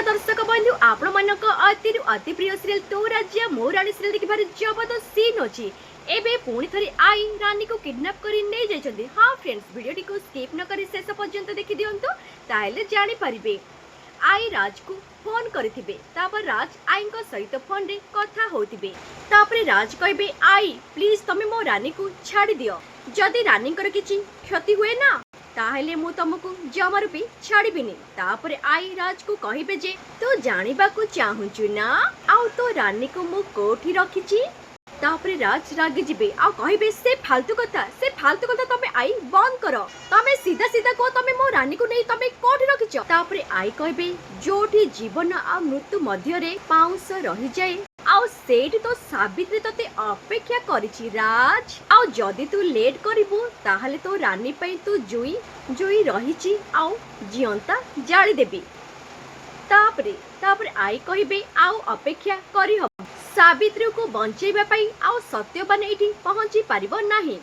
ଦର୍ଶକ ବନ୍ଧୁ, ଆପଣମାନଙ୍କ ଅତିରୁ ଅତି ପ୍ରିୟ ସିରିଏଲ ତୋ ରାଜା ମୋ ରାଣୀ ସିରିଏଲ ଦେଖିବାରେ ଜବରଦସ୍ତ ସିନ୍ ଅଛି। ଏବେ ପୁଣି ଥରେ I ରାନୀକୁ କିଡନାପ କରି ନେଇଯାଇଛନ୍ତି। ହଁ ଫ୍ରେଣ୍ଡସ୍, ଭିଡ଼ିଓଟିକୁ ସ୍କିପ୍ ନ କରି ଶେଷ ପର୍ଯ୍ୟନ୍ତ ଦେଖିଦିଅନ୍ତୁ, ତାହେଲେ ଜାଣିପାରିବେ। I ରାଜକୁ ଫୋନ୍ କରିଥିବେ। ତାପରେ ରାଜ ଆଇଙ୍କ ସହିତ ଫୋନରେ କଥା ହଉଥିବେ। ତାପରେ ରାଜ କହିବେ, "I, please ତମେ ମୋ ରାନୀକୁ ଛାଡ଼ି ଦିଅ। ଯଦି ରାନୀଙ୍କର କିଛି କ୍ଷତି ହୁଏ ନା, ତାହେଲେ ମୁଁ ତମକୁ ଜମାରୁ ବି ଛାଡ଼ିବିନି।" ତାପରେ I ରାଜକୁ କହିବେ ଯେ, "ତୁ ଜାଣିବାକୁ ଚାହୁଁଛୁ ନା ଆଉ ତୋ ରାନୀକୁ ମୁଁ କୋଉଠି ରଖିଛି?" ତାପରେ ରାଜ ରାଗିଯିବେ ଆଉ କହିବେ, "ସେ ଫାଲତୁ କଥା, ସେ ଫାଲତୁ କଥା ତମେ I ବନ୍ଦ କର। ତମେ ସିଧା ସିଧା କୁହ, ତମେ ମୋ ରାନୀକୁ ନେଇ ତମେ କୋଉଠି ରଖିଛ?" ତାପରେ I କହିବେ, "ଯୋଉଠି ଜୀବନ ଆଉ ମୃତ୍ୟୁ ମଧ୍ୟରେ ପାଉଁଶ ରହିଯାଏ, ଆଉ ସେଇଠି ତ ସାବିତ୍ରୀ ତତେ ଅପେକ୍ଷା କରିଛି ରାଜ। ଆଉ ଯଦି ତୁ ଲେଟ୍ କରିବୁ, ତାହେଲେ ତୋ ରାନୀ ପାଇଁ ତୁ ଜୁଇ ଜୁଇ ରହିଛି ଆଉ ଜିଅନ୍ତା ଜାଳିଦେବି।" ତାପରେ I କହିବେ, "ଆଉ ଅପେକ୍ଷା କରିହବ। ସାବିତ୍ରୀକୁ ବଞ୍ଚେଇବା ପାଇଁ ଆଉ ସତ୍ୟବାନ ଏଇଠି ପହଞ୍ଚି ପାରିବ ନାହିଁ।"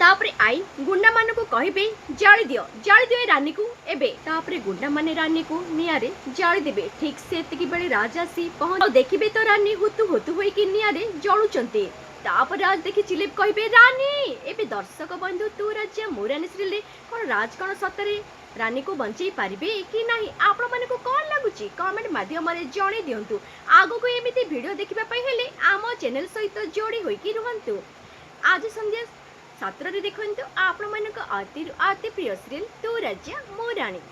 ତାପରେ I ଗୁଣ୍ଡାମାନଙ୍କୁ କହିବେ, "ଜାଳିଦିଅ, ଜାଳିଦିଅ ଏ ରାନୀକୁ ଏବେ।" ତାପରେ ଗୁଣ୍ଡାମାନେ ରାନୀକୁ ନିଆଁରେ ଜାଳିଦେବେ। ଠିକ ସେତିକି ବେଳେ ରାଜ ଆସି ପହଞ୍ଚ ଆଉ ଦେଖିବେ ତ ରାନୀ ହୁତୁ ହୁତୁ ହୋଇକି ନିଆଁରେ ଜଳୁଛନ୍ତି। ତାପରେ ରାଜ ଦେଖି ଚିଲେଇ କହିବେ, "ରାନୀ!" ଏବେ ଦର୍ଶକ ବନ୍ଧୁ, ତୁ ରାଜା ମୋ ରାନୀ ସିରିଏଲରେ କଣ ରାଜ କଣ ସତରେ ରାନୀକୁ ବଞ୍ଚେଇ ପାରିବେ କି ନାହିଁ? ଆପଣମାନଙ୍କୁ କଣ ଲାଗୁଛି, କମେଣ୍ଟ ମାଧ୍ୟମରେ ଜଣେଇ ଦିଅନ୍ତୁ। ଆଗକୁ ଏମିତି ଭିଡ଼ିଓ ଦେଖିବା ପାଇଁ ହେଲେ ଆମ ଚ୍ୟାନେଲ ସହିତ ଯୋଡ଼ି ହୋଇକି ରୁହନ୍ତୁ। ଆଜି ସନ୍ଧ୍ୟା 7ଟାରେ ଦେଖନ୍ତୁ ଆପଣମାନଙ୍କ ଅତିରୁ ଅତି ପ୍ରିୟ ସିରିଏଲ ତୁ ରାଜା ମୋ ରାଣୀ।